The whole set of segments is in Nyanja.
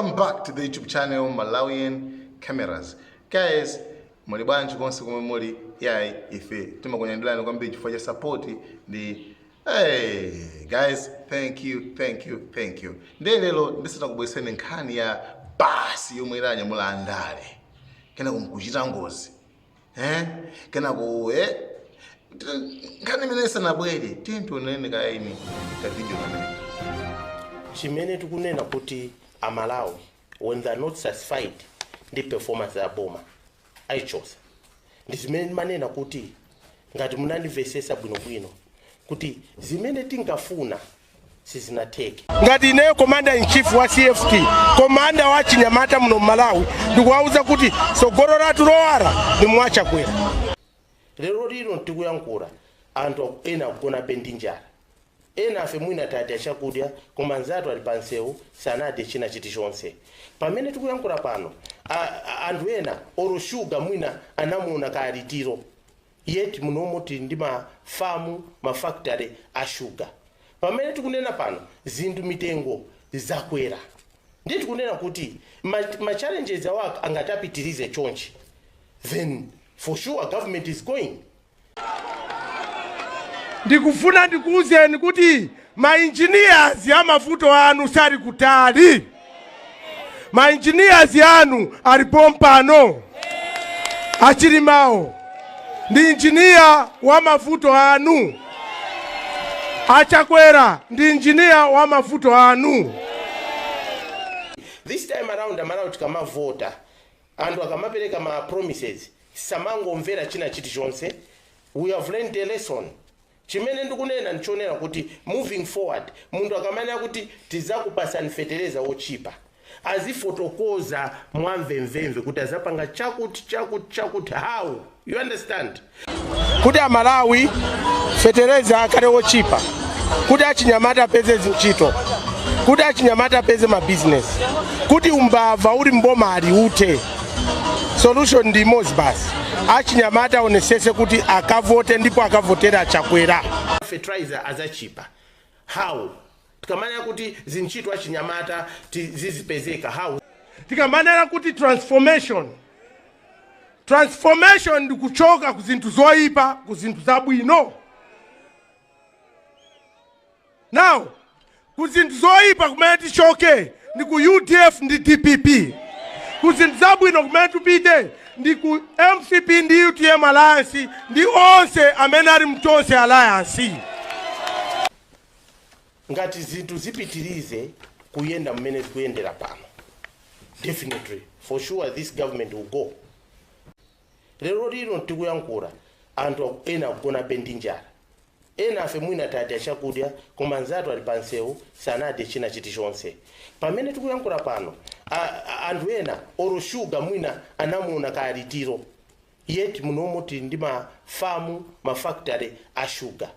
Welcome back to the YouTube channel Malawian Cameras. Guys, muli bwanji konse komwe muli? Yayi, ife timakunyadirani kwambiri chifukwa cha support ndi. Hey guys, thank you, thank you, thank you. Ndiye lero ndisanakubweretsereni nkhani ya basi yomwe idanyamula andale kenako nkuchita ngozi, eh? Kenako nkhani imene isanabwere, tiye tioneni kaini ka video kamene. Chimene tikunena kuti Amalawi, when they are not satisfied ndi performance ya boma, ayichosa. Ndi zimene ndimanena kuti ngati munandimvesesa bwinobwino kuti zimene tinkafuna sizinatheke. Ngati ineyo commander in chief wa CFT, commander wa chinyamata muno Malawi, ndikuwauza kuti sogolo lathu lowala ndi mwaChakwera. Lero lino tikuyankhula, anthu ena akugonabe ndi njala. Ena afe mwina tadya chakudya, koma anzathu ali pansewu, sanadye china chilichonse. Pamene tikuyankhula pano, anthu ena oro shuga mwina anamuona kaalitiro, yet munomo tili ndi mafamu, mafactory a shuga. Pamene tikunena pano, zinthu mitengo zakwera. Ndiye tikunena kuti ma challenges awa angati apitirize chonchi, then for sure government is going. Ndikufuna ndikuwuzeni kuti ma engineers amavuto anu sali kutali. Ma engineers anu alipo mpano. Achilimawo ndi engineer wa mavuto anu. Achakwera ndi engineer wa mavuto anu. This time around, Amalawi tikamavota, anthu akamapereka ma promises, samangomvera china chilichonse. We have learned a lesson. Chimene ndikunena nchonena kuti moving forward, munthu akamanena kuti tizakupasani fetereza wochipa, azifotokoza mwamvemvemve kuti azapanga chakuti, chakuti, chakuti, how. You understand? Kuti Amalawi fetereza akhale wochipa, kuti achinyamata apeze ntchito, kuti achinyamata apeze mabizinesi, kuti umbava uli mboma ali ute, solution ndi imodzi basi: achinyamata aonesese kuti akavote ndipo akavotera Achakwera. Fertilizer azachipa how? Tikamanena kuti zintchito achinyamata zizipezeka how? Tikamanena kuti transformation, transformation ndi kuchoka ku zinthu zoyipa ku zinthu zabwino. Now, ku zinthu zoyipa kumene tichoke ndi ku UDF ndi DPP. Ku zinthu zabwino kumene tipite ndi ku MCP ndi UTM Alliance ndi onse amene ali mtonse Alliance. Ngati zinthu zipitirize kuyenda mmene zikuyendera pano, definitely, for sure, this government will go. Lero lino tikuyankhula, anthu ena akugonabe ndi njala. Ena afe mwina tadya chakudya, koma anzathu ali pansewu, sanadye china chilichonse. Pamene tikuyankhula pano, anthu ena oro shuga mwina anamuona kaalitiro, yet munomo tili ndi mafamu, mafactory a shuga.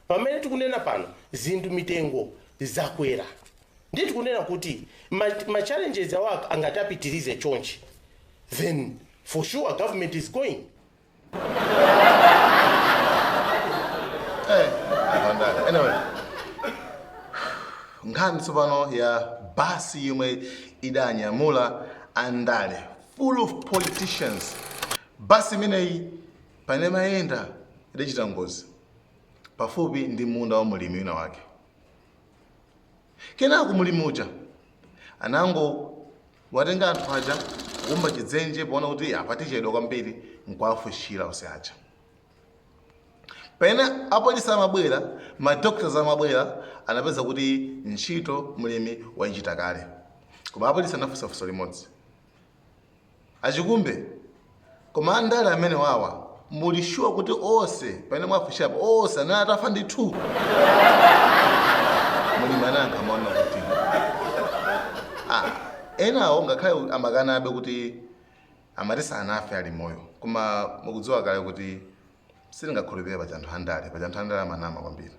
Pamene tikunena pano, zinthu mitengo zakwera. Ndiye tikunena kuti ma challenges awa angati apitirize chonchi, then for sure government is going. Andale. Anyway, nkhani tsopano ya basi yomwe idanyamula andale, full of politicians. Basi imeneyi pamene mayenda idachita ngozi pafupi ndi munda wa mulimi wina wake. Kenako mulimi uja anango watenga anthu aja, kukumba chidzenje poona kuti apa tichedwa kwambiri, nkuwafushira onse aja. Pamene apolisi amabwera, ma doctors amabwera, anapeza kuti ntchito mlimi wayichita kale. Koma apolisi anafunsa funso limodzi: "Achikumbe, koma andale amene wawa muli sure kuti onse pamene mwafushirapo onse anali atafa ndithu?" Mulimi anayankha maona kuti, "Ah, enawo ngakhale amakanabe kuti amati sanafe, ali moyo, koma mukudziwa kale kuti sitingakhulupirire paja anthu andale, paja anthu andale amanama kwambiri."